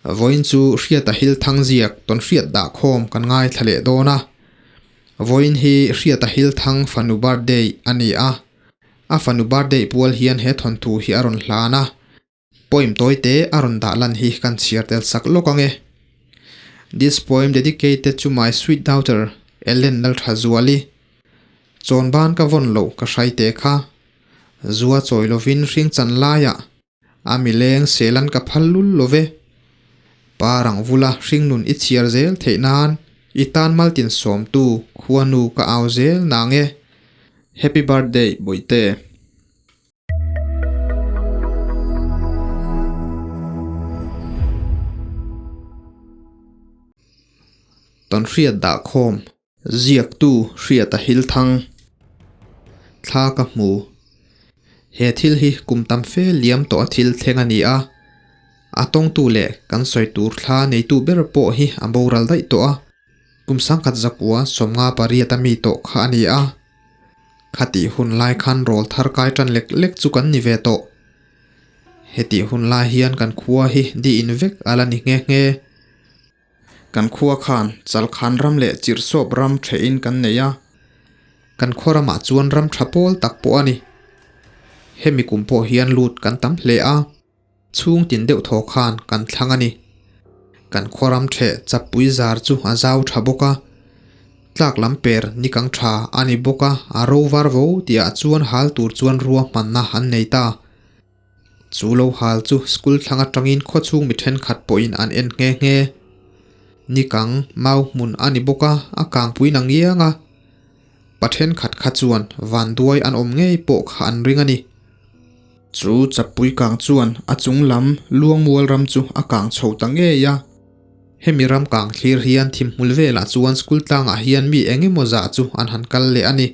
Vawiin chu Hriata Hilthang ziak tawn hriat dah khawm kan ngaithla leh dawn a. Vawiin hi Hriata Hilthang fanu birthday a ni a. A fanu birthday pual hian he thawnthu hi a rawn hlan a. Poem tawi te a rawn dah lan hi kan chhiar tel sak lawk ang e. This poem dedicated to my sweet daughter Ellen Lalthazuali. Chawnban ka vawn loh ka hrai te kha. Zua chawi lovin hring chan laiah a mileng selan ka phal lul lo ve. Pa rang vula hringnun i chhiar zel theih nan i tan maltin sawmtu khuanu ka au zel nang e. Happy birthday Bawihte. Tawnhriat dah khawm. Ziaktu Hriata Hilthang thla ka hmu. He thil hi kum tam fe liam tawh a thil thleng a ni a. A tawngtu leh kan sawi tur thla neitu ber pawh hi a boral daih tawh a. Kum sangkhat zakua 58 a mi tawh kha a ni a. Khatih hun lai khan rawl thar kai tan lek lek chu kan ni ve tawh. Hetih hun lai hian kan khua hi di in vek a la ni nghe nghe. Kan khua khan Chalkhan ram leh Chirhsawp ram thehin kan nei a, kan khaw ramah chuan ram tha pawl tak pawh a ni. Hemi kum pawh hian lut kan tam hle a, chhung tin deuh thaw khan kan thlang a ni. Kan khaw ram theh chappui zar chu a zau tha bawk a, tlak lam per nikang tha a ni bawk a, a ro var vo tihah chuan hal tur chuan ruahmanna an nei ta. Chu lo hal chu school thlang atangin khawchhung mi thenkhat pawhin an en nghe nghe. Nikang mau hmun a ni bawk a, a kangpui na ngiang a. Pa thenkhat kha chuan vanduai an awm ngei pawh kha an ring a ni. Chu chappui kang chuan a chung lam luangmual ram chu a kang chho ta ngei a. Hemi ram kang thlir hian thimhmul velah chuan school tlangah hian mi eng emaw zah chu an han kal leh a ni.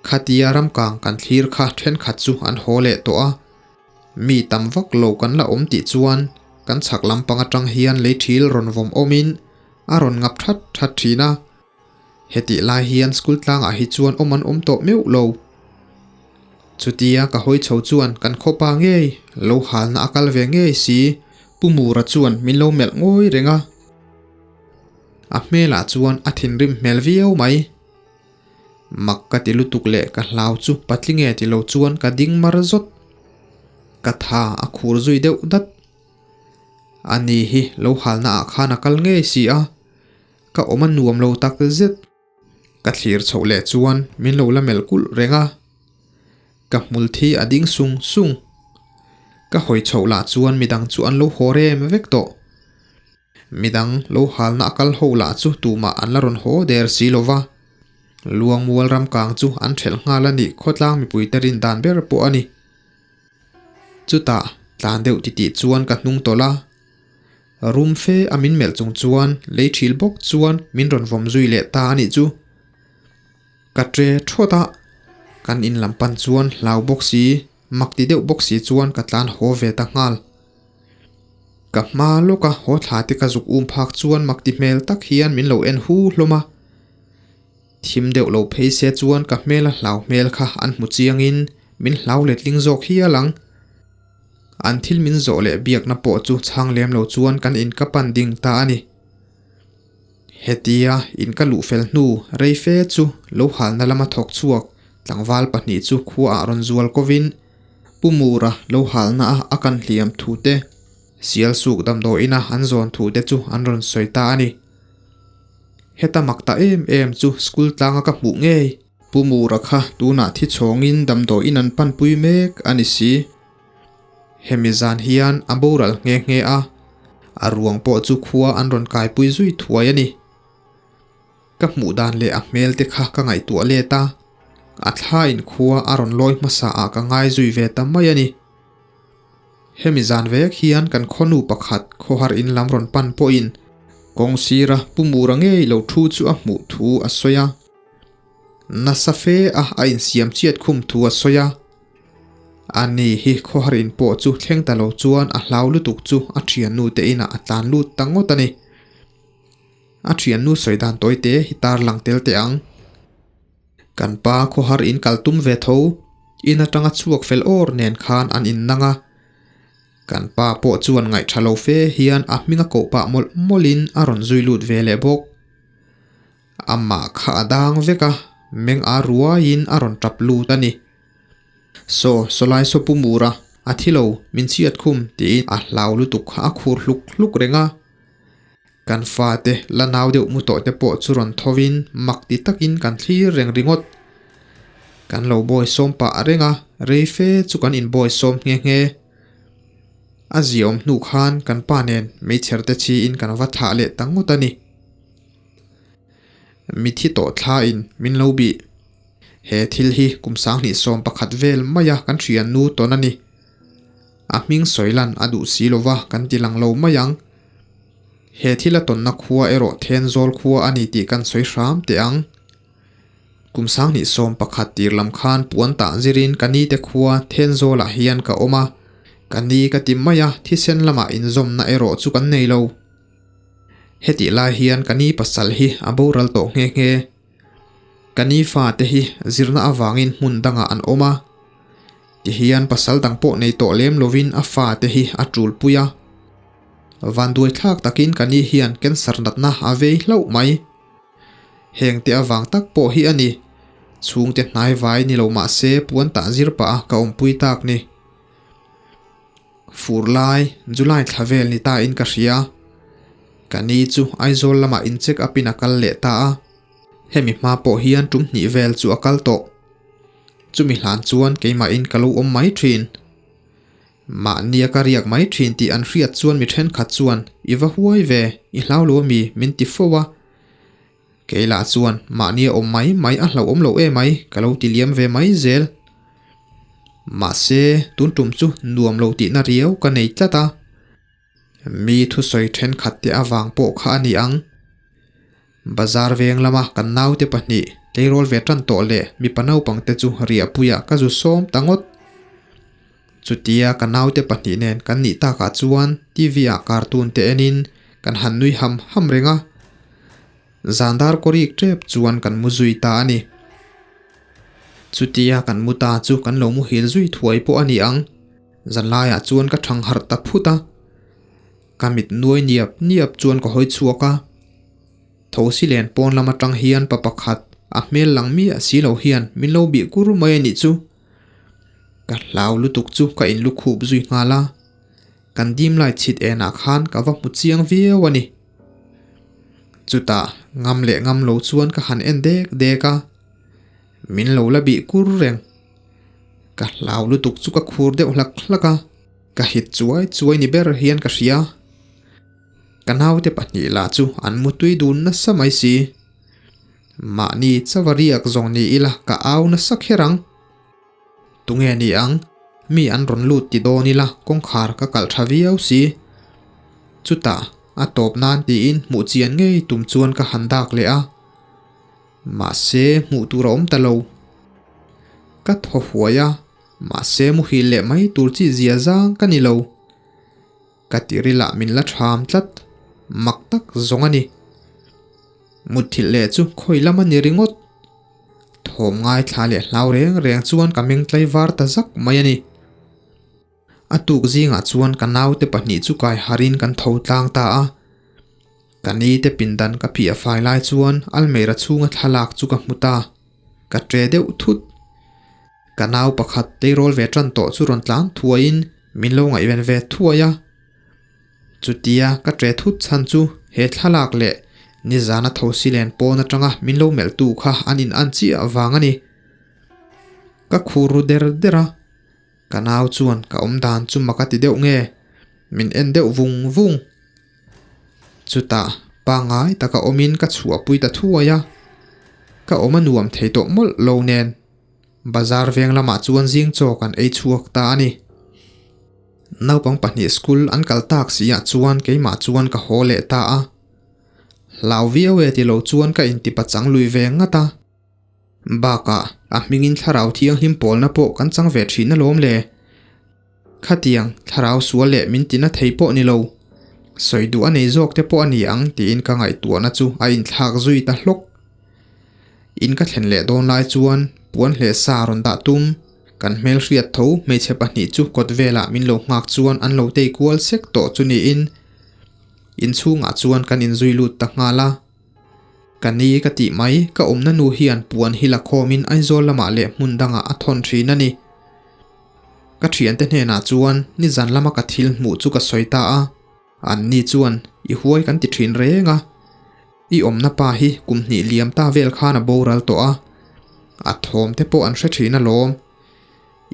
Khatia ramkang kan thlir kha thenkhat chu an haw leh tawh a, mi tam vak lo kan la awm tih chuan kan chhak lampang atang hian lei thil rawn vawm awmin a rawn ngap that that thin a. Hetih lai hian school tlangah hi chuan awm an awm tawh meuh lo. Chutia ka hawi chho chuan kan khawpa ngei lo halna a kal ve ngei si Pu Mura chuan min lo melh ngawi reng a. A hmelah chuan a thinrim hmel viau mai. Mak ka ti lutuk leh ka hlau chu patling e ti lo chuan ka ding mar zawt. Ka tha a khur zui deuh dat. Ani hi lo halna ah khan a kal ngei si a, ka awm a nuam lo tak zet. Ka thlir chhoh leh chuan min lo la melh kulh reng a. Ka hmul thi a ding sung sung. Ka hawi chhoh lah chuan midang chu an lo haw rem vek tawh. Midang lo halna a kal ho lah chu tumah an la rawn haw der si lo va. Luangmual ram kang chu an thelh nghal a nih khawtlang mipuite rin dan ber pawh a ni. Chutah tlan deuh titih chuan ka hnung tawlh a. Rum fe a min melh chung chuan lei thil bawk chuan min rawn vawm zui leh ta a nih chu. Ka tre thawt a, kan in lam pan chuan hlau bawk si, mak ti deuh bawk si chuan ka tlan haw ve ta nghal. Ka hma lawka haw thla te ka zuk um phak chuan mak ti hmel tak hian min lo en hu hlawm a. Thim deuh lo phei se chuan ka hmel a hlau hmel kha an hmu chiangin min hlau letling zawk hial ang. An thil min zawh leh biakna pawh chu chhang lem lo chuan kan in ka pan ding ta a ni. Hetia in ka luh fel hnu rei fe chu lo halna lama thawk chhuak tlangval pahnih chu khuaah rawn zual kovin Pu Mura lo halna a a kan hliam thu te, Sialsuk damdawiina an zawn thu te chu an rawn sawi ta a ni. Heta mak ta em em chu school tlanga ka hmuh ngei. Pu Mura kha tunah thi chhawngin damdawiin an panpui mek a ni si. Hemi zan hian a boral nghe nghe a, a ruang pawh chu khua an rawn kaipui zui thuai a ni. Ka hmuh dan leh a hmel te kha ka ngaihtuah let a, a thla in khua a rawn lawi hmasa ah ka ngai zui ve ta mai a ni. Hemi zan vek hian kan khawnu pakhat khawhar in lam rawn pan pawhin kawng sira Pu Mura ngei lo thu chu a hmuh thu a sawi a. Nasa fe a a insiam chiat khum thu a sawi a. Ani hi khawhar in pawh chu thleng ta lo chuan a hlau lutuk chu a thiannu te inah a tlan lut ta ngawt a ni. A thiannu sawi dan tawi te hi tar lang tel teh ang. Kan pa khawhar in kal tum ve tho, in atanga chhuak fel awr nen khan an in nang a. Kan pa pawh chuan ngaih tha lo fe hian a hming a koh pah mawlh mawlhin a rawn zui lut ve leh bawk. Amah kha a dang vek a, meng a ruaiin a rawn tap lut a ni. Saw, sawlai saw pu Mura, a thi lo, min chhiat khum tiin a hlau lutuk kha a khur hluk hluk reng a. Kan fate la nau deuh mu tawh te pawh chu rawn thovin mak ti takin kan thlir reng ringawt. Kan lo bawi sawm pah reng a, rei fe chu kan inbawi sawm nghe nghe. A ziaawm hnu khan kan pa nen meichher te chhiin kan va thlah leh ta ngawt a ni. Mithi tawh thlain min lo bih. He thil hi kum 2011 vel maia kan hrian nu tawn a ni. A hming sawi lan a duh si lova kan ti lang lo mai ang. He thil a tawnna khua erawh Thenzawl khua a ni tih kan sawi hram teh ang. Kum 2011 tir lam khan puan tah zirin ka ni te khua Thenzawlah hian ka awm a. Ka ni ka ti mai a, thisen lamah inzawmna erawh chu kan nei lo. Hetih lai hian ka ni pasal hi a boral tawh nghe nghe. Ka ni fate hi zirna avangin hmun dangah an awm a. Tihian pasal dang pawh nei tawh lem lovin a fate hi a tulpui a. Vanduai thlak takin ka ni hian cancer natna a vei hlauh mai. Heng te avang tak pawh hi a ni. Chhungte hnai vai ni lo mah se puan tah zir pah a ka awmpui tak ni. Fur lai, July thla vel ni ta in ka hria. Ka ni chu Aizawl lamah in check up in a kal leh ta a. Hemi hma pawh hian tum hnih vel chu a kal tawh. Chumi hlan chuan keimahin ka lo awm mai thin. Mahnia ka riak mai thin tih an hriat chuan mi thenkhat chuan i va huai ve, i hlau lo ami min ti fo a. Kei lah chuan mahnia awm mai mai a hlauhawm loh em ai ka lo ti liam ve mai zel. Mahse tun tum chu nuam lo tihna riau ka nei tlat a. Mi thusawi thenkhat te avang pawh kha a ni ang. Bazar veng lama kan naute pahnih tleirawl ve tan tawh leh mipa naupang te chu riahpuiah ka zu sawm ta ngawt. Chutia ka naute pahnih nen kan nih takah chuan TV ah cartoon te enin kan han nui ham ham reng a. Zan dar kawrik tep chuan kan mu zui ta a ni. Chutia kan mu ta chu kan lo muhil zui thuai pawh a ni ang. Zanlaiah chuan ka thang harh ta phut a. Ka mit nuai niap niap chuan ka hawi chhuak a. Thosi len pawn lam atang hian pa pakhat a hmel lang miah si lo hian min lo bih kur mai a nih chu. Ka hlau lutuk chu ka in lukhup zui nghal a. Kan dim lai chhit enah khan ka va hmu chiang viau a ni. Chutah ngam leh ngam lo chuan ka han en dek dek a. Min lo la bih kur reng. Ka hlau lutuk chu ka khur deuh hlak hlak a. Ka hit chuai chuai ni ber hian ka hria. Ka naute pahnih lah chu an mutui dun nasa mai si. Mahni chauha riak zawng ni ila ka au nasa kher ang. Tunge ni ang? Mi an rawn lut ti dawn ila kawngkhar ka kalh tha viau si. Chutah a tawp nan tiin hmuh chian ngei tum chuan ka han dak leh a. Mahse hmuh tur a awm ta lo. Ka thaw huai a, mahse muhil leh mai tur chi zia zang ka ni lo. Ka tiril ah min la tham tlat, mak tak zawng a ni. Mutthilh leh chu khawi lam a ni ringawt. Thawm ngaithla leh hlau reng reng chuan ka meng tlaivar ta zak mai a ni. A tuk zingah chuan ka naute pahnih chu kai harin kan tho tlang ta a. Ka ni te pindan ka phih a fai lai chuan almeira chhunga thlalak chu ka hmu ta. Ka tre deuh thut. Ka nau pakhat tleirawl ve tan tawh chu rawn tlan thuaiin min lo ngaihven ve thuai a. Chutia ka tre thut chhan chu he thlalak leh nizana thosi len pawn atanga min lo melhtu kha an in an chiah vang a ni. Ka khur ru der der a. Ka nau chuan ka awm dan chu mak a ti deuh nge, min en deuh vung vung. Chutah pangngai taka awmin ka chhuahpui ta thuai a, ka awm a nuam thei tawh mawlh lo nen. Bazar veng lamah chuan zing chaw kan ei chhuak ta a ni. Naupang pahnih school an kal tak si ah chuan keimah chuan ka haw leh ta a. Hlau viau e ti lo chuan ka intipachang lui ve ngat a. Bakah, a hmingin thlarau thianghlim pawlna pawh kan chang ve thin alawm le. Khatiang, thlarau sual leh min tina thei pawh ni lo. Sawi duh a nei zawk te pawh a ni ang tiin ka ngaihtuahna chu a inthlak zui ta hlawk. In ka thlen leh dawn lai chuan puan hleh sa rawn dah tum. Kan hmelhriat tho hmeichhe pahnih chu kawt velah min lo nghak chuan an lo tei kual sek tawh chu niin inchhungah chuan kan inzui lut ta nghal a. Ka ni ka tih mai, ka awmna nu hian puan hi la khawmin Aizawl lamah leh hmun dangah a thawn thin a ni. Ka thiante hnenah chuan nizan lama ka thil hmuh chu ka sawi ta a. Anni chuan i huai kan ti thin reng a, i awmna pa hi kum hnih liam ta vel khan a boral tawh a, a thawm te pawh an hre thin alawm.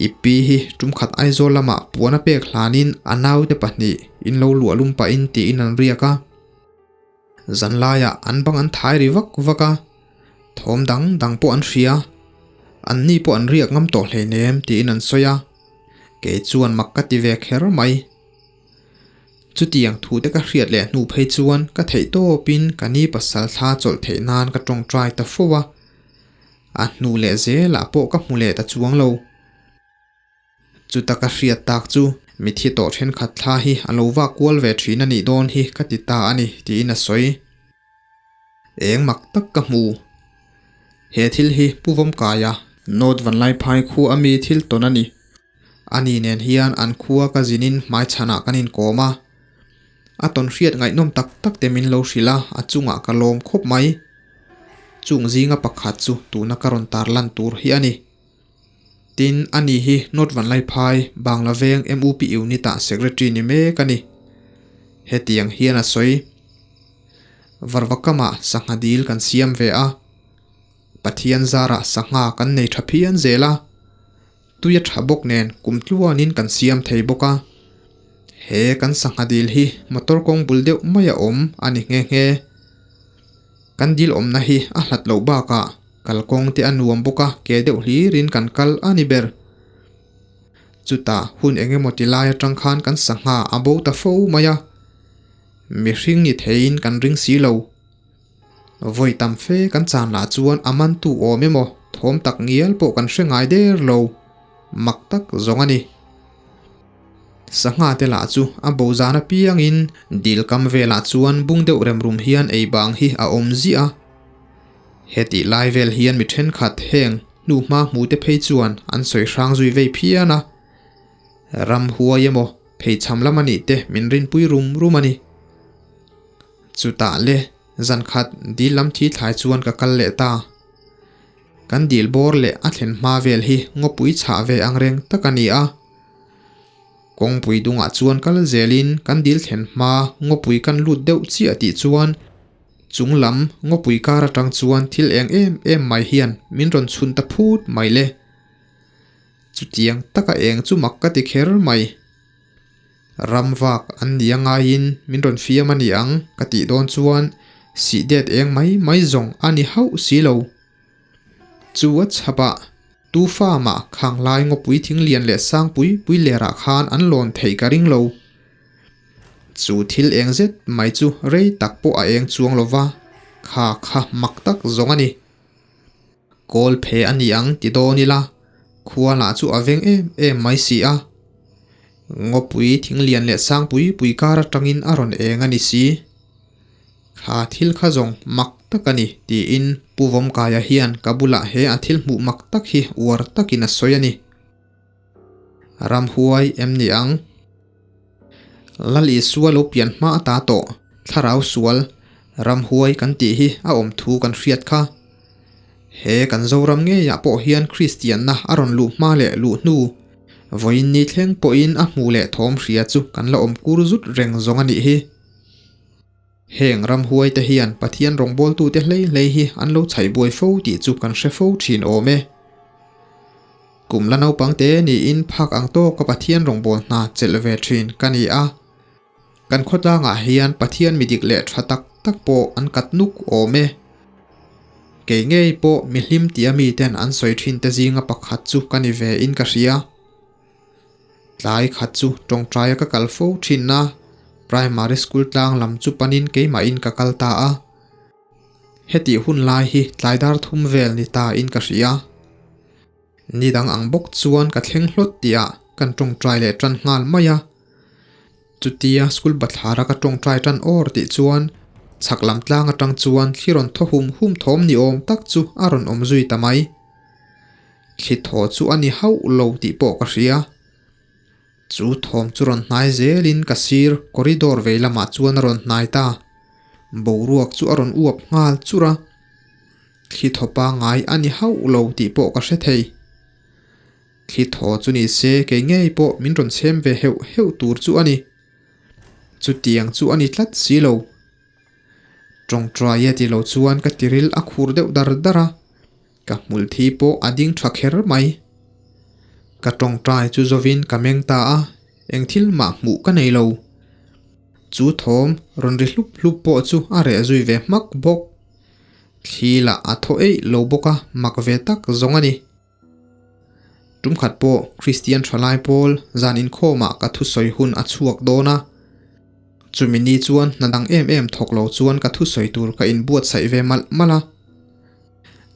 I pi hi tum khat Aizawl lamah puan a pek hlanin a naute pahnih in lo luah lum pahin tiin an riak a. Zanlaiah an bang an thai ri vak vak a, thawm dang dang pawh an hria. Anni pawh an riak ngam tawh hleinem tiin an sawi a, kei chuan mak ka ti ve kher mai. Chutiang thute ka hriat leh hnu phei chuan ka theih tawpin ka ni pasal thla chawlh theih nan ka tawngtai ta fo a, a hnu leh zelah pawh ka hmu leh ta chuang lo. Chuta ka hriat tak chu mithi tawh thenkhat thla hi a lo vak kual ve thin a nih dawn hi ka ti ta a ni tiin a sawi. Eng mak tak ka hmu. He thil hi Pu Vawmkaia, North Vanlaiphai khua ami thil tawn a ni. Ani nen hian an khua ka zinin hmaichhanah kan inkawm a. A tawn hriat ngaihnawm tak tak te min lo hrilh a, a chungah ka lawm khawp mai. Chung zinga pakhat chu tuna ka rawn tarlan tur hi a ni. Tin, ani hi North Vanlaiphai, Bangla Veng MUP Unit-ah Secretary ni mek a ni. Hetiang hian a sawi. Varvakamah sangha dil kan siam ve a. Pathian zarah sangha kan nei tha phian zel a. Tui a tha bawk nen kum tluanin kan siam thei bawk a. He kan sangha dil hi motor kawng bul deuh mai a awm a ni nghe nghe. Kan dil awmna hi a hlat loh bakah kalkawng te a nuam bawk a, ke deuh hlirin kan kal a ni ber. Chutah hun eng emaw ti lai atang khan kan sangha a bo ta fo mai a. Mihring ni theiin kan ring si lo. Vawi tam fe kan chan lah chuan a mantu awm emaw thawm tak ngial pawh kan hre ngai der lo, mak tak zawng a ni. Sangha te lah chu a bo zan apiangin dil kam velah chuan bung deuh rem rum hian ei bang hi a awm ziah a. Hetih lai vel hian mi thenkhat heng hnuhma hmu te phei chuan an sawi hrang zui vei phian a. Ram huai emaw pheichham lam a nih te min rinpui rum rum a ni. Chutah le, zan khat dil lam thi thlai chuan ka kal leh ta. Kan dil bawr leh a thlen hma vel hi ngawpui chhah ve ang reng tak a ni a. Kawngpui dungah chuan kal zelin kan dil thlen hma ngawpui kan lut deuh chiah tih chuan chung lam ngawpui kar atang chuan thil eng em em mai hian min rawn chhun ta phut mai le. Chutiang taka eng chu mak ka ti kher mai. Ram vak an ni a ngaiin min rawn fiam a ni ang ka tih dawn chuan sih det eng mai mai zawng a ni hauh si lo. Chu a chhapah tu fa mah khang lai ngawpui thing lian leh sang pui pui lerah khan an lawn theih ka ring lo. Chu thil eng zet mai chu rei tak pawh a eng chuang lo va, kha kha mak tak zawng a ni. Kawl phe a ni ang ti dawn ila, khua lah chu a veng em em mai si a. Ngawpui thing lian leh sang pui pui kar atangin a rawn eng a ni si. Kha thil kha zawng mak tak a ni tiin Pu Vawmkaia hian ka bulah he a thil hmuh mak tak hi uar takin a sawi a ni. Ramhuai em ni ang? Lal Isua lo pian hma ata tawh thlarau sual ramhuai kan tih hi a awm thu kan hriat kha. He kan Zoram ngeiah pawh hian Kristianna a rawn luh hma leh luh hnu vawiin ni thleng pawhin a hmu leh thawm hria chu kan la awm kur zut reng zawng a nih hi. Heng ramhuai te hian Pathian rawngbawltute hlei hlei hi an lo chhaih buai fo tih chu kan hre fo thin awm e. Kum la naupang te niin phak ang tawka Pathian rawngbâwl hna chelh ve thin ka ni a. Kan khawtlangah hian Pathian mi dik leh tha tak tak pawh an kat nuk awm e. Kei ngei pawh mi hlim tia miten an sawi thin te zinga pakhat chu ka ni ve in ka hria. Tlai khat chu tawngtaia ka kal fo thin a, Primary School tlang lam chu panin keimahin ka kal ta a. Hetih hun lai hi tlai dar thum vel ni ta in ka hria. Ni dang ang bawk chuan ka thleng hlawt tihah kan tawngtai leh tan nghal mai a. Chutia school bathlara ka tawngtai tan awr tih chuan chhak lam tlang atang chuan thli rawn thaw hum hum thawm ni awm tak chu a rawn awm zui ta mai. Thli thaw chu a ni hauh lo tih pawh ka hria. Chu thawm chu rawn hnai zelin ka sir corridor vei lamah chuan a rawn hnai ta. Boruak chu a rawn uap nghal churh a. Thli thaw pangngai a ni hauh lo tih pawh ka hre thei. Thli thaw chu ni se kei ngei pawh min rawn chhem ve heuh heuh tur chu a ni. Chutiang chu a ni tlat si lo. Tawngtai a ti lo chuan ka tiril a khur deuh dar dar a, ka hmul thi pawh a ding tha kher mai. Ka tawngtai chu zawin ka meng ta a, eng thil mah hmuh ka nei lo. Chu thawm rawn ri hlup hlup pawh chu a reh zui ve hmak bawk. Thli lah a thaw eih lo bawk a, mak ve tak zawng a ni. Tumkhat pawh Kristian thalai pawl zan inkhawmah ka thusawi hun a chhuak dawn a. Chumi ni chuan hna dang em em thawk lo chuan ka thusawi tur ka inbuatsaih ve malh malh a.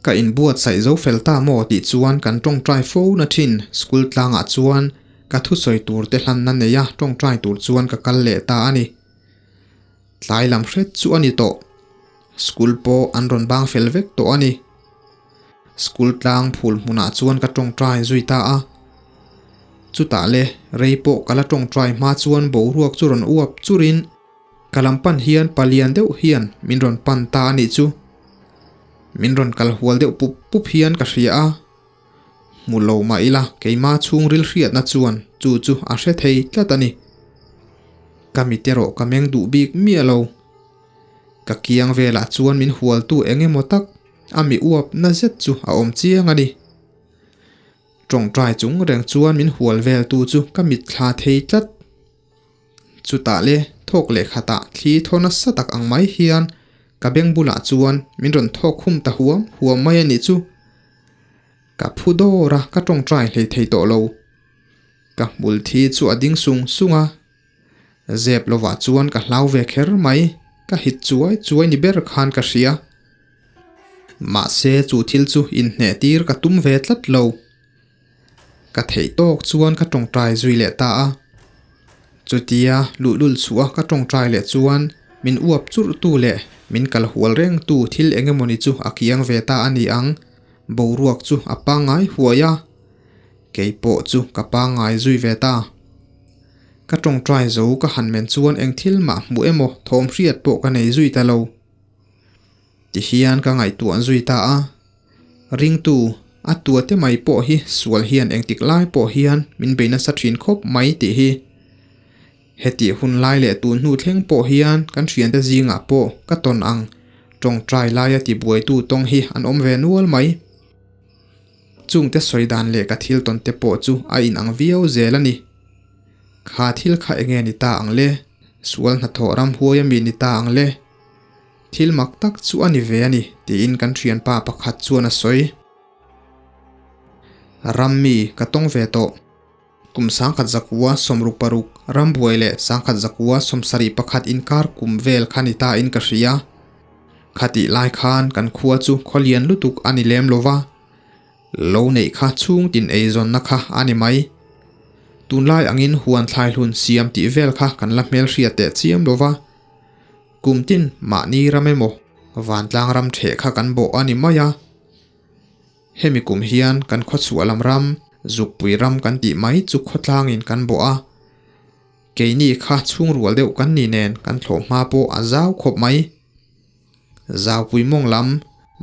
Ka inbuatsaih zo fel ta maw tih chuan kan tawngtai fo na thin school tlangah chuan ka thusawi tur te hlanna neia tawngtai tur chuan ka kal leh ta a ni. Tlai lam hret chu a ni tawh. School pawh an rawn bang fel vek tawh a ni. School tlang phul hmunah chuan ka tawngtai zui ta a. Chutah le rei pawh ka la tawngtai hma chuan boruak chu rawn uap churin ka lam pan hian palian deuh hian min rawn pan ta a nih chu. Min rawn kal hual deuh pup pup hian ka hria a. Hmu lo mah ila keima chhungril hriatna chuan chu chu a hre thei tlat a ni. Ka mit erawh ka meng duh bik miah lo. Ka kiang velah chuan min hualtu eng emaw tak a mi uap na zet chu a awm chiang a ni. Tawngtai chung reng chuan min hual veltu chu ka mitthla thei tlat. Chutah le thawk leh khatah thli thaw nasa tak ang mai hian ka beng bulah chuan min rawn thawk khum ta huam huam mai a nih chu. Ka phu dawr a, ka tawngtai hlei thei tawh lo. Ka hmul thi chu a ding sung sung a. Zep lovah chuan ka hlau ve kher mai, ka hit chuai chuai ni ber khan ka hria. Mahse chu thil chu inhneh tir ka tum ve tlat lo. Ka theih tawk chuan ka tawngtai zui leh ta a. Chutia luhlul chhuah ka tawngtai leh chuan min uap churh tu leh min kal hual reng tu thil eng emawni chu a kiang ve ta a ni ang. Boruak chu a pangngai huai a, kei pawh chu ka pangngai zui ve ta. Ka tawngtai zo ka han men chuan eng thil mah hmuh emaw thawm hriat pawh ka nei zui ta lo. Tihian ka ngaihtuah zui ta a. Ringtu, a tuate mai pawh hi sual hian engtik lai pawh hian min bei nasa thin khawp mai tih hi. Hetih hun lai leh tun hnu thleng pawh hian kan thiante zingah pawh ka tawn ang tawngtai laia tibuaitu tawng hi an awm ve nual mai. Chungte sawi dan leh ka thil tawn te pawh chu a inang viau zel a ni. Kha thil kha enge ni ta ang le? Sual hnathawh ramhuai ami ni ta ang le? Thil mak tak chu a ni ve a ni, tiin kan thianpa pakhat chuan a sawi. Ram mi ka tawng ve tawh. Kum 1966 rambuai leh 1971 inkar kum vel kha ni ta in ka hria. Khatih lai khan kan khua chu khawlian lutuk a ni lem lo va, lo neih kha chhungtin eizawnna kha a ni mai. Tunlai angin huan thlaihlun siam tih vel kha kan la hmelhriat teh chiam lo va. Kum tin mahni ram emaw vantlang ram theh kha kan bawh a ni mai a. Hemi kum hian kan khawchhuah lam ram, zukpui ram kan tih mai chu khawtlangin kan bawh a. Keini kha chhungrual deuh kan ni nen kan thlawh hma pawh a zau khawp mai. Zaupui mawng lam,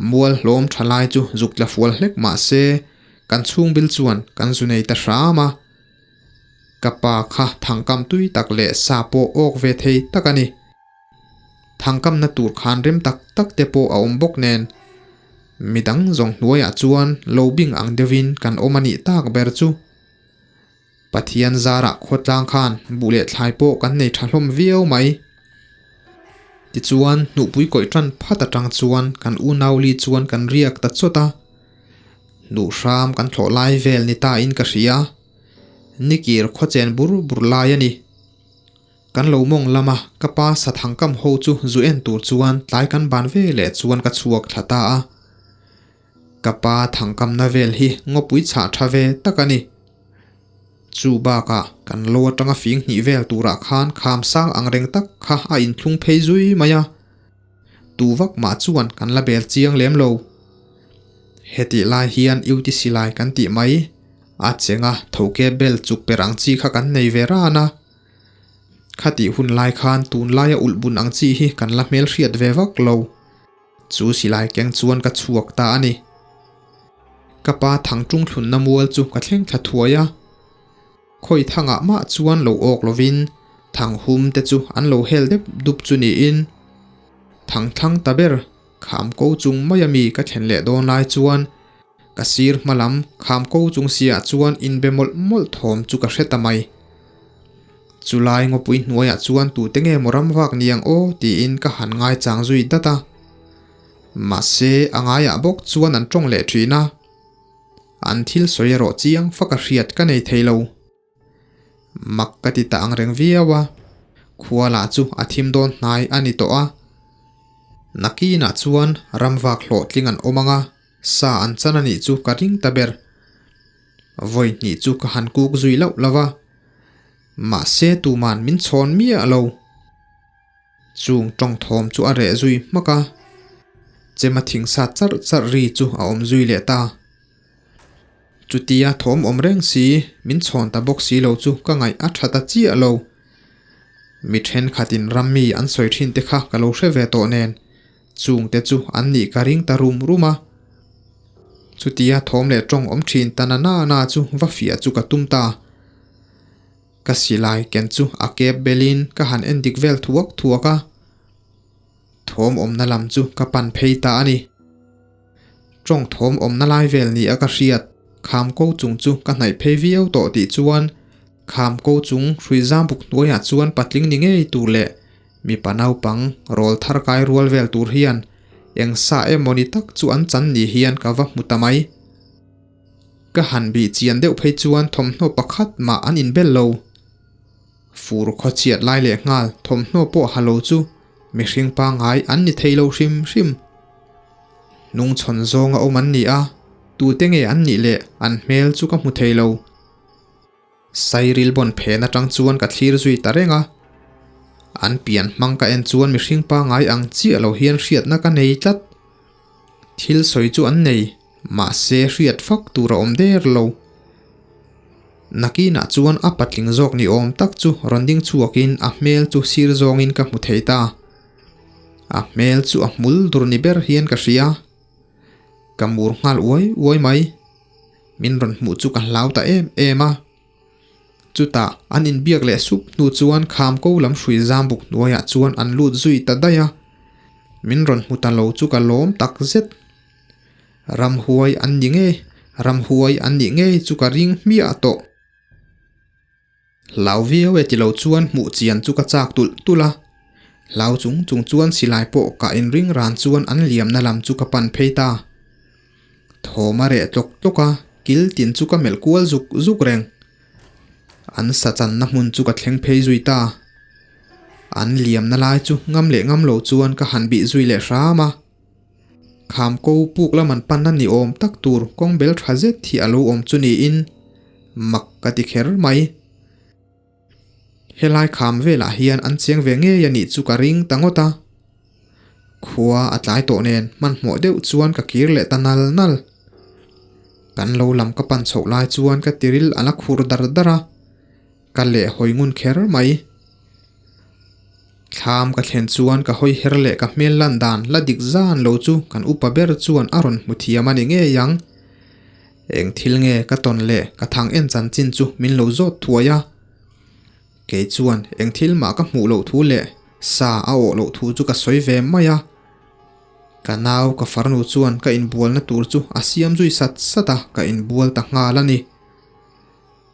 mual hlawm tha lai chu zuk tla fual hlek mah se kan chhungbil chuan kan zu nei ta hram a. Ka pa kha thangkam tui tak leh sa pawh awk ve thei tak a ni. Thangkamna tur khan rem tak tak te pawh a awm bawk nen, midang zawng hnuaiah chuan lo bing ang deuhin kan awm a nih tak ber chu. Pathian zarah khawtlang khan buh leh thlai pawh kan nei tha hlawm viau mai. Tichuan, hnuhpui kawih tan phat atang chuan kan unauli chuan kan riak ta chawt a. Hnuh hram kan thlawh lai vel ni ta in ka hria. Nikir khawchen bur bur lai a ni. Kan lo mawng lama ka pa Sathangkam ho chu zu en tur chuan tlai kan ban ve leh chuan ka chhuak thla ta a. Ka pa thangkamna vel hi ngawpui chhah tha ve tak a ni. Chu bakah kan lo atanga fing hnih vel turah khan kham sang ang reng tak kha a inthlung phei zui mai a. Tu vak mah chuan kan la bel chiang lem lo. Hetih lai hian UTC lai kan tih mai a chenga thoke bel chuk per ang chi kha kan nei ve ran a. Khatih hun lai khan tunlaia ulh bun ang chi hi kan la hmelhriat ve vak lo. Chu silai keng chuan ka chhuak ta a ni. Ka pa thangṭung thlunna mual chu ka thleng thla thuai a. Khawi thangah mah chuan lo awk lovin thang hum te chu an lo hel dep dup chu niin thang thlang ta ber kham ko chung mai ami ka thlen leh dawn lai chuan ka sir hma lam kham ko chung siah chuan inbe mawlh mawlh thawm chu ka hre ta mai. Chulai ngawpui hnuaiah chuan tute nge maw ram vak niang aw tiin ka han ngaichang zui dat a. Mahse a ngaiah bawk chuan an tawng leh thin a. An thil sawi erawh chiang fak a hriat ka nei thei lo. Mak ka ti ta ang reng viau a, khua lah chu a thim dawn hnai a ni tawh a. Nakinah chuan ramvak hlawhtling an awm ang a, sa an chan a nih chu ka ring ta ber. Vawi hnih chu ka han kuk zui loh lo va, mahse tuman min chhawn miah lo. Chung tawng thawm chu a reh zui hmak a, chema thing sa charh charh ri chu a awm zui leh ta. Chutia thawm awm reng si, min chhawn ta bawk si lo chu ka ngaih a tha ta chiah lo. Mi thenkhatin rammi an sawi thin te kha ka lo hre ve tawh nen, chung te chu an nih ka ring ta rum rum a. Chutia thawm leh tawng awm thin ta na na na chu va fiah chu ka tum ta. Ka silai ken chu a kep belin ka han en dik vel thuak thuak a, thawm awmna lam chu ka pan phei ta a ni. Tawng thawm awmna lai vel ni a ka hriat, kham ko chung chu ka hnaih phei viau tawh tih chuan kham ko chung hrui zam buk hnuaiah chuan patling ni ngei tur leh mipa naupang rawl thar kai rual vel tur hian eng sa emaw ni tak chu an chan ni hian ka va hmu ta mai. Ka han bih chian deuh phei chuan thawmhnaw pakhat mah an inbel lo. Fur khaw chhiat lai leh nghal thawmhnaw pawh ha lo chu mihring pangngai an ni thei lo hrim hrim. Hnungchhawn zawnga awm an ni a, tute nge an nih leh an hmel chu ka hmu thei lo. Sairil bawn phen atang chuan ka thlir zui ta reng a, an pian hmang ka en chuan mihring pangngai ang chiah lo hian hriatna ka nei tlat. Thil sawi chu an nei, mahse hriat fak tur a awm der lo. Nakinah chuan a patling zawk ni awm tak chu rawn ding chhuakin a hmel chu sir zawngin ka hmu thei ta. A hmel chu a hmul dur ni ber hian ka hria. Ka mur nghal uai uai mai. Min rawn hmuh chu ka hlau ta em em a. Chutah an inbiak leh sup hnu chuan kham ko lam hrui zam buk hnuaiah chuan an lut zui ta daih a. Min rawn hmu ta lo chu ka lawm tak zet. Ramhuai an ni ngei, ramhuai an nih ngei chu ka ring hmiah tawh. Hlau viau e ti lo chuan hmuh chian chu ka chak tulh tulh a. Hlau chung chung chuan silai pawh ka inring ran chuan an liamna lam chu ka pan phei ta. Thawm a reh tlawk tlawk a, kil tin chu ka melh kual zuk zuk reng. An sa channa hmun chu ka thleng phei zui ta. An liamna lai chu ngam leh ngam lo chuan ka han bih zui leh hram a. Kham ko puk lam an pan a ni awm tak tur kawng bel tha zet hi a lo awm chu niin mak ka ti kher mai. Helai kham velah hian an cheng ve ngei a nih chu ka ring ta ngawt a. Khua a tlai tawh nen hmanhmawh deuh chuan ka kir leh ta nal nal. Kan lo lam ka pan chhoh lai chuan ka tiril a la khur dar dar a, ka leh hawi ngun kher mai. Thlam ka thlen chuan ka hawi her leh ka hmel lan dan la dik zan lo chu kan upa ber chuan a rawn hmu thiam a ni ngei ang. Eng thil nge ka tawn leh ka thang en chanchin chu min lo zawt thuai a. Kei chuan eng thil mah ka hmuh loh thu leh sa a awh loh thu chu ka sawi ve mai a. Ka nau ka farnu chuan ka inbualna tur chu a siam zui sat sat a, ka inbual ta nghal a ni.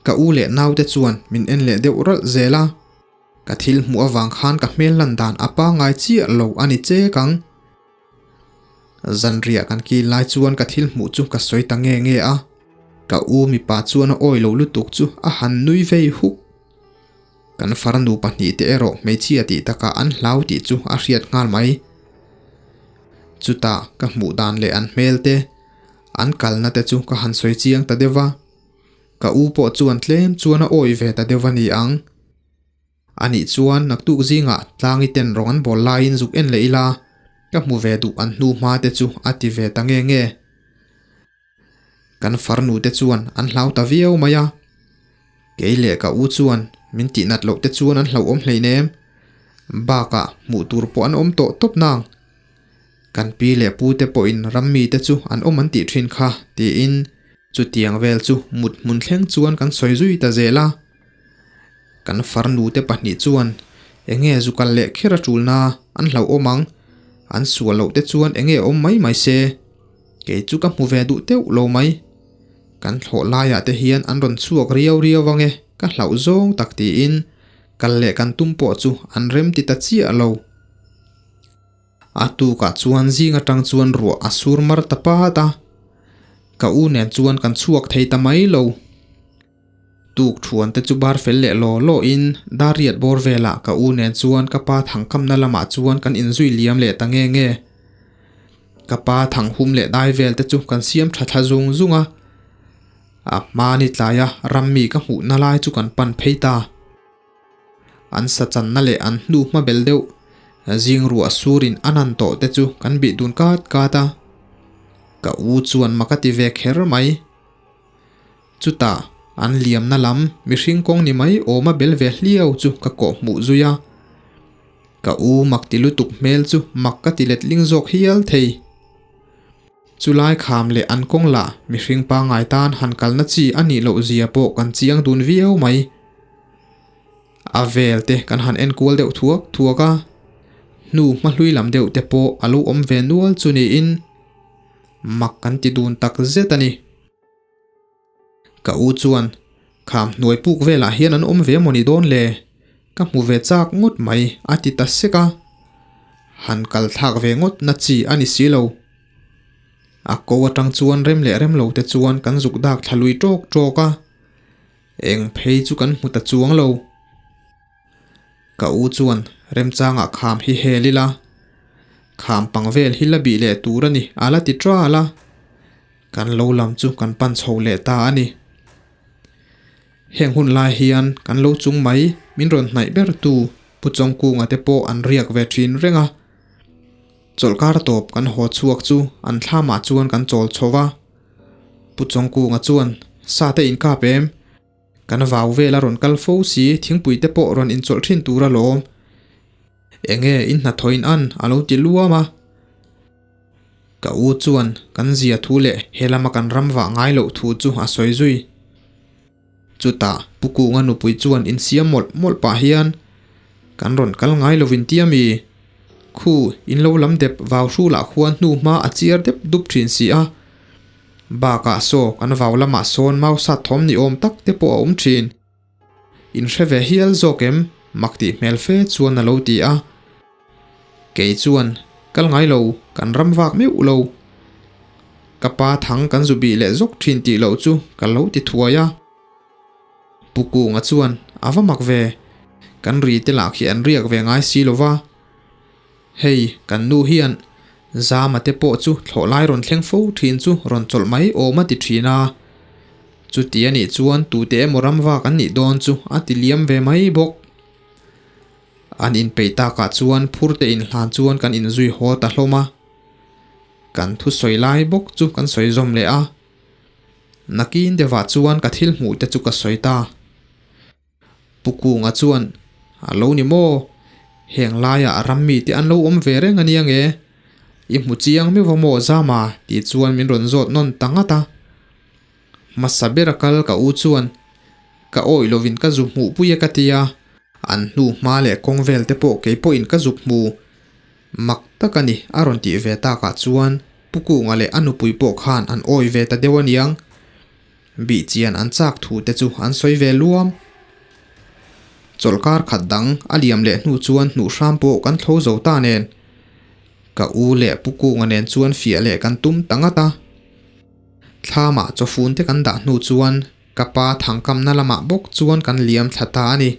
Ka u leh naute chuan min en leh deuh ralh zel a. Ka thil hmuh avang khan ka hmel lan dan a pangngai chiah lo a ni chek ang. Zanriah kan kil lai chuan ka thil hmuh chu ka sawi ta nge nge a. Ka u mipa chuan a awi lo lutuk chu a han nui vei huk. Kan farnu pahnih te erawh hmeichhia tih takah an hlau tih chu a hriat nghal mai. Chutah ka hmuh dan leh an hmel te, an kalna te chu ka han sawi chiang ta deuh va. Ka u pawh chuan tlem chuan a awi ve ta deuh a ni ang. Anih chuan naktuk zingah tlangi ten rawng an bawl laiin zuk en leh ila, ka hmu ve duh an hnu hma te chu a ti ve ta nge nge. Kan farnu te chuan an hlau ta viau mai a. Kei leh ka u chuan min tih nat loh te chuan an hlauhawm hleinem. Bakah hmuh tur pawh an awm tawh tawp nang. Kan pi leh pu te pawhin rammi te chu an awm an tih thin kha tiin chutiang vel chu mut hmun thleng chuan kan sawi zui ta zel a. Kan farnu te pahnih chuan enge zu kal leh kher a tulna an hlauhawm ang, an sual loh te chuan enge awm mai mai se. Kei chu ka hmu ve duh teuh lo mai. Kan thlawh laiah te hian an rawn chhuak riau riau ange ka hlauh zawng tak tiin kal leh kan tum pawh chu an rem ti ta chiah lo. A tukah chuan zing atang chuan ruah a sur mar ta pat a, ka u nen chuan kan chhuak thei ta mai lo. Tuk thuan te chu bar fel leh law law in Dariat bawr velah ka u nen chuan ka pa thangkamna lamah chuan kan inzui liam leh ta nge nge. Ka pa thang hum leh dai vel te chu kan siam tha thla zung zung a, a hma ni tlaia rammi ka hmuhna lai chu kan pan phei ta. An sa channa leh an hnu hma bel deuh zing ruah surin a nan tawh te chu kan bih dun kat kat a, ka u chuan mak a ti ve kher mai. Chutah an liamna lam mihring kawng ni mai awma bel ve hliau chu ka kawh hmuh zui a, ka u mak ti lutuk hmel chu mak ka ti letling zawk hial thei. Chulai kham leh an kawng lah mihring pangngai tan han kalna chi a nih loh zia pawh kan chiang dun viau mai. A vel te kan han enkual deuh thuak thuak a, hnu hmahlui lam deuh te pawh a lo awm ve nual chu niin mak kan ti dun tak zet a ni. Ka u chuan, Kham hnuai puk velah hian an awm ve mawni dawn le? Ka hmu ve chak ngawt mai a ti ta sek a. Han kal thlak ve ngawt na chi a ni si lo. A ko atang chuan rem leh rem lo te chuan kan zuk dak thla lui tawk tawk a. Eng phei chu kan hmu ta chuang lo. Ka u chuan remchangah kham hi hel ila, kham pang vel hi la bih leh tur a ni a la ti tral a. Kan lo lam chu kan pan chho leh ta a ni. Heng hun lai hian kan lo chung mai min rawn hnaih ber tu Pu Chawngkunga te pawh an riak ve thin reng a. Chawlhkar tawp kan haw chhuak chu an thlamah chuan kan chawl chho va. Pu Chawngkunga chuan, Sa te inkap em? Kan vau vel a rawn kal fo si, thingpui te pawh rawn inchawlh thin tur alawm. Enge in hnathawh in an a lo ti luam a. Ka u chuan kan zia thu leh he lama kan ram vah ngai loh thu chu a sawi zui. Chutah Pu Kunga nupui chuan insiam mawlh mawlh pah hian, Kan rawn kal ngai lovin tia mi? Khu, in lo lam dep vau hrulah khuan hnu hma a chiar dep dup thin si a. Bakah saw kan vau lamah sawn mau sat thawm ni awm tak te pawh a awm thin. In hre ve hial zawk em? Mak tih hmel fe chuan a lo ti a. Kei chuan, Kal ngai lo, kan ram vak meuh lo. Ka pa thang kan zu bih leh zawk thin tih loh chu ka lo ti thuai a. Pu Kunga chuan, A va mak ve, kan ri te lah khi an riak ve ngai si lo va. Hei, kan nu hian Zama te pawh chu thlawh lai rawn thleng fo thin chu rawn chawlh mai awm a ti thin a. Chuti a nih chuan tute emaw ram vak an nih dawn chu a ti liam ve mai bawk. An inpeih takah chuan phur te inhlan chuan kan inzui haw ta hlawm a. Kan thusawi lai bawk chu kan sawi zawm leh a. Nakin deuhah chuan ka thil hmuh te chu ka sawi ta. Pu Kunga chuan, A lo ni maw? Heng laiah ram mite an lo awm ve reng a nia nge? I hmu chiang meuh va maw Zama? tih chuan min rawn zawt nawn ta ngat a. Hmasa bera kal ka u chuan, Ka awih lovin ka zu hmuh pui e ka ti a. An hnu hma leh kawng vel te pawh kei pawhin ka zuk hmu. Mak tak a ni, a rawn tih ve takah chuan Pu Kunga leh a nupui pawh khan an awih ve ta deuh a niang. Bih chian an chak thu te chu an sawi ve luam. Chawlhkar khat dang a liam leh hnu chuan hnuh hram pawh kan thlo zo ta nen. Ka u leh Pu Kunga nen chuan fiah leh kan tum ta ngat a. Thlamah chawfun te kan dah hnu chuan ka pa thangkamna lamah bawk chuan kan liam thla ta a ni.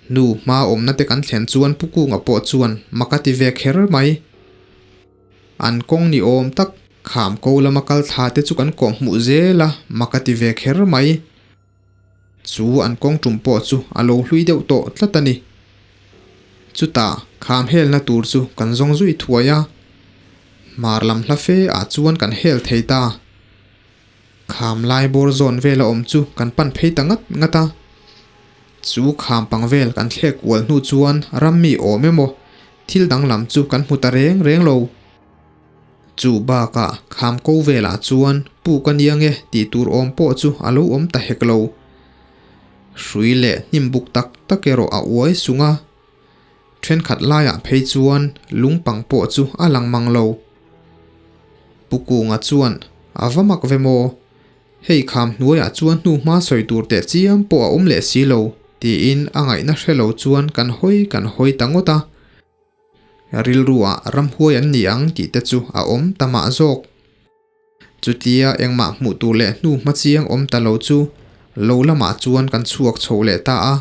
Hnu hma awmna te kan thlen chuan Pu Kunga pawh chuan mak a ti ve kher mai. An kawng ni awm tak kham ko lama kal thla te chu kan kawh hmuh zel a, mak a ti ve kher mai. Chu an kawng tum pawh chu a lo hlui deuh tawh tlat a ni. Chutah kham helna tur chu kan zawng zui thuai a, hmar lam hla fe ah chuan kan hel thei ta. Kham lai bawr zawn vela awm chu kan pan phei ta ngat ngat a. Chu kham pang vel kan thlek kual hnu chuan rammi awm emaw thil danglam chu kan hmu ta reng reng lo. Chu bakah kham ko velah chuan puk a nia nge tih tur awm pawh chu a lo awm ta hek lo. Hrui leh hnim buk tak tak erawh a uai sung a. Thenkhat laiah phei chuan lungpang pawh chu a lang mang lo. Pu Kunga chuan, A va mak ve maw? Hei kham hnuaiah chuan hnu hma sawi tur teh chiam pawh a awm leh si lo, tiin a ngaihna hre lo chuan kan hawi kan hawi ta ngawt a. Rilruah ramhuai an ni ang tih te chu a awm ta mah zawk. Chutia engmah hmuh tur leh hnu hma chiang awm ta lo chu lo lamah chuan kan chhuak chho leh ta a.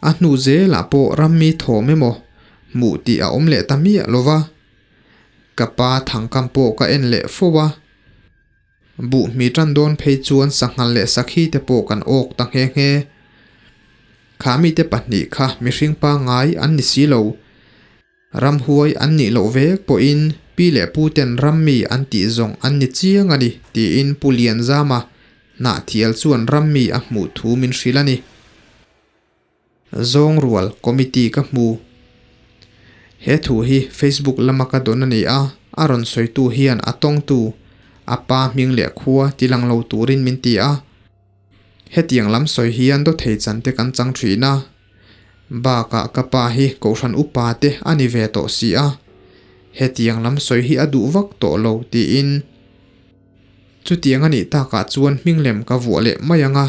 A hnu zelah pawh rammi thawm emaw hmuh tih a awm leh ta miah lo va. Ka pa thangkam pawh ka en leh fo a. Buhmi tan dawn phei chuan sanghal leh sakhi te pawh kan awk ta nghe nghe. Kha mite pahnih kha mihring pangngai an ni si lo. Ramhuai an nih loh vek pawhin pi leh pu ten rammi an tih zawng an ni chiang a ni tiin Pu Lianzama Hnahthial chuan rammi a hmuh thu min hrilh a ni. Zawngrual Committee ka hmu. He thu hi Facebook lama ka dawn a ni a, a rawn sawitu hian a tawngtu, a pa hming leh khua tilang lo turin min ti a. Hetiang lam sawi hian dawthei chan te kan chang thin a. Bakah ka pa hi Kohhran upa te a ni ve tawh si a, hetiang lam sawi hi a duh vak tawh lo tiin chutiang a nih takah chuan hming lem ka vuah leh mai ang a,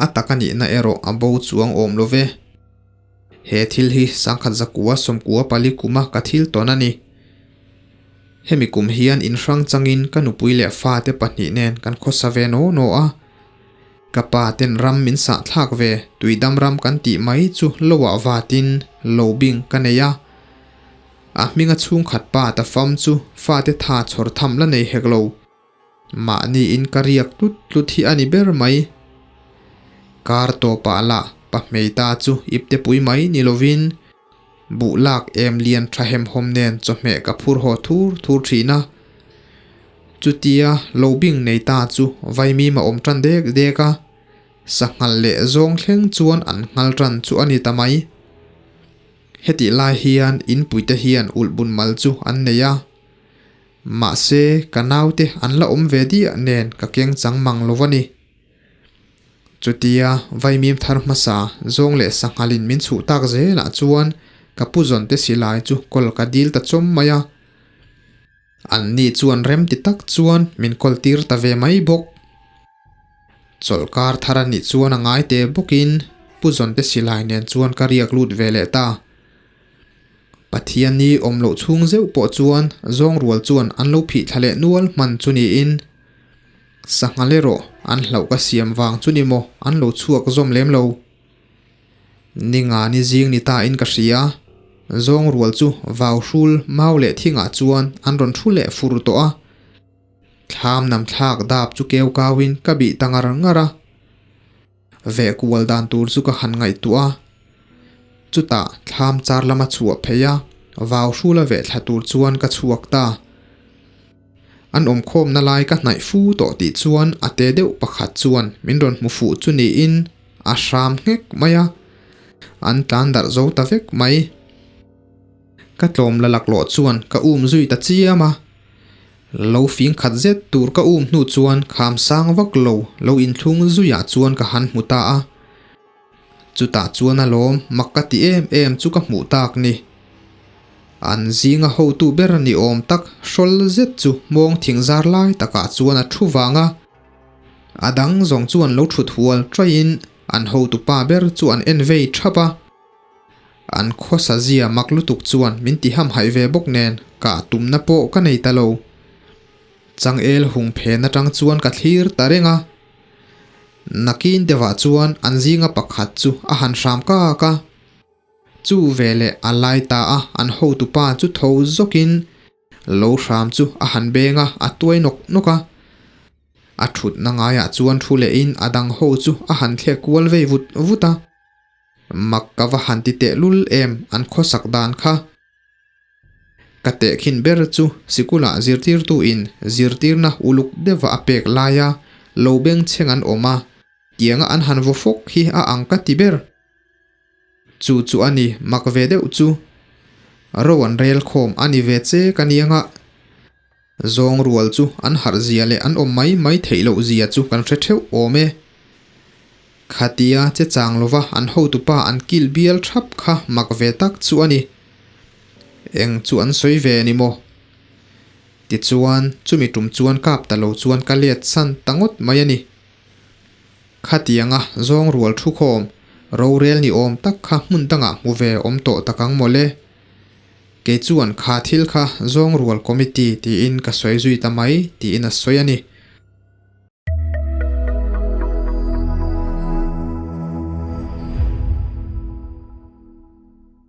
a tak a nihna erawh a bo chuang awm lo ve. He thil hi sangkhat zakua sawmkua pali kuma ka thil tawn a ni. Hemi kum hian inhrang changin ka nupui leh fate pahnih nen kan khawsa ve naw naw a. Ka pa ten ram min sah thlak ve, tuidam ram kan tih mai chu lo ah vatin lo bing ka nei a. A hminga chhungkhat pa ta fam chu fate tha chhawr tham la nei hek lo. Mahni in ka riak tlut tlut hi a ni ber mai. Kar tawpah lah pa hmei ta chu ipte pui mai ni lovin buh lak em lian tha hemhawm nen chawhmeh ka phur haw thur thur thin a. Chutia lo bing nei ta chu vaimim a awm tan dek dek a, sanghal leh zawng thleng chuan an nghal tan chu a ni ta mai. Hetih lai hian inpuite hian ulhbun mal chu an nei a. Mahse, ka naute an la awm ve diah nen ka keng chang mang lo a ni. Chutia vaimim thar hmasa zawng leh sanghalin min chhuh tak zelah chuan ka pu zawnte silai chu kawl ka dil ta chawm mai a. An ni chuan rem ti tak chuan min kawl tir ta ve mai bawk. Chawlhkar thar a nih chuan a ngai te bawkin pu zawnte silai nen chuan ka riak lut ve leh ta. Pathian ni awm loh chhung zeuh pawh chuan zawng rual chuan an lo phih thla leh nual hman chu niin Sanghal erawh an hlauh ka siam vang chu ni maw an lo chhuak zawm lem lo. Ninga ni zing ni ta in ka hria. Zawng rual chu vau hrul mau leh thingah chuan an rawn thu leh fur tawh a. Thlam nam thlak dap chu keu kau in ka bih ta ngar ngar a. Veh kual dan tur chu ka han ngaihtuah a. Chutah thlam char lama chhuah phei a, vau hrul a veh thla tur chuan ka chhuak ta. An awmkhawmna lai ka hnaih fu tawh tih chuan a te deuh pakhat chuan min rawn hmu fuh chu niin a hram nghek mai a, an tlan darh zo ta vek mai. Ka tlawm la laklawh chuan ka um zui ta chiam a, lo fing khat zet tur ka um hnu chuan kham sang vak lo lo inthlung zuiah chuan ka han hmu ta a. Chutah chuan a lawm mak ka ti em em chu ka hmuh tak ni. An zinga hotu ber ni awm tak hrawl zet chu hmawng thing zar lai takah chuan a thu vang a. A dang zawng chuan lo thut hual taiin an hotu pa ber chu an en vei thap a. An khawsa zia mak lutuk chuan min ti hamhaih ve bawk nen kah tumna pawh ka nei ta lo. Changel hung phen atang chuan ka thlir ta reng a. Nakin deuhah chuan an zinga pakhat chu a han hram kak a. Chu veleh a lai ta a, an hotupa chu tho zawkin lo hram chu a han beng a, a tuai nawk nawk a. A thutna ngaiah chuan thu lehin a dang ho chu a han thlek kual vei vut vut a. Mak ka va han ti tehlul em an khawsak dan kha. Ka tehkhin ber chu sikula zirtirtu in zirtirna uluk deuha a pek laia lo bengchheng an awm a, tianga an han vaw fawk hi a ang ka ti ber. Chu chu a ni mak ve deuh chu. Ro an rel khawm a ni ve che ka ni anga. Zawng rual chu an harh zia leh an awm mai mai theih loh zia chu kan hre theuh awm e. Khatia che chang lova an hotupa an kil bial thap kha mak ve tak chu a ni. Eng chu an sawi ve ni maw? Tichuan, chumi tum chuan kap ta lo chuan ka let san ta ngawt mai a ni. Khatianga zawng rual thu khawm, rorel ni awm tak kha hmun dangah hmu ve awm tawh tak ang mawle. Kei chuan kha thil kha zawng rual committee tiin ka sawi zui ta mai tiin a sawi a ni.